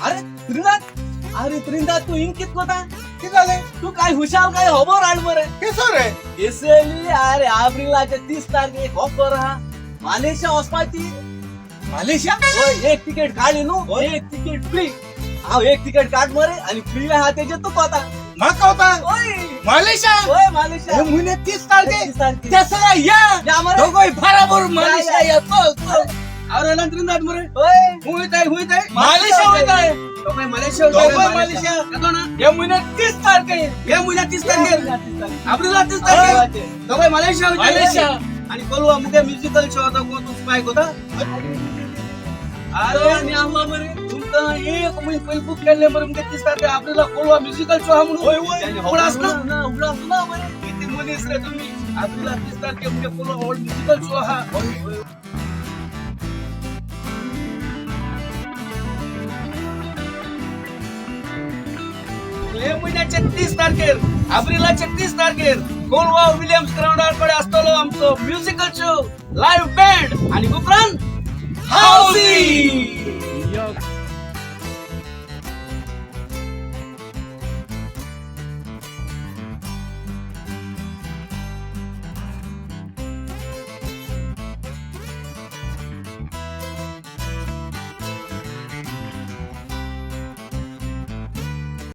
अरे त्रिनाथ, अरे त्रिनाथ, तू हिंग कित कोता? कितें जालें? तू काय हुशार काय खबर हाड मरे. केसो रे? केसली अरे एप्रिलाचे 30 तारखेक ऑफर हा, मालेशिया वचपाची. मलेशिया? हय, एक तिकेट काडली न्हू, एक तिकेट फ्री. हांव एक तिकेट काड मरे आणि फ्री आहा तेजे तू कोता. म्हाका वता? हय. मलेशिया? हय, मालेशिया. हे म्हयन्या 30 तारखे? 30 तारखे. तसं या. या मरे. दोघोय बराबर मलेशिया या. चल चल. अरे त्रिनाथ मरे. हय. हुंय हुंय मलेशिया वयताय. दोघाय मलेशिया. दोघोय मलेशिया. येतो ना? हे म्हयन्या 30 तारखे. हे म्हयन्या 30 तारखेर, एप्रिला 30 हय. तारखेर दोघाय मलेशिया वयताय. मलेशिया. आणि कोलवा मुगे म्युझिकल शो होता, कोण तू स्पायक होता. अरे आणि आम्हा मरे. तुमका एक महिने पहिले बुक केले मरे मुगे 30 तारखे एप्रिला कोलवा म्युझिकल शो हा म्हणून. उगडास ना? ना, उगडास ना मरे. किती मनीस रे तुम्ही. एप्रिला 30 तारखे मुगे कोलवा ऑल म्युझिकल शो हा. हे महिन्याच्या 30 तारखेर, एप्रिलाच्या 30 तारखेर कोलवा विलियम्स ग्राउंडार कडे असतलो आमचो म्युझिकल शो, लाईव्ह बँड आणि उपरांत हाऊसी.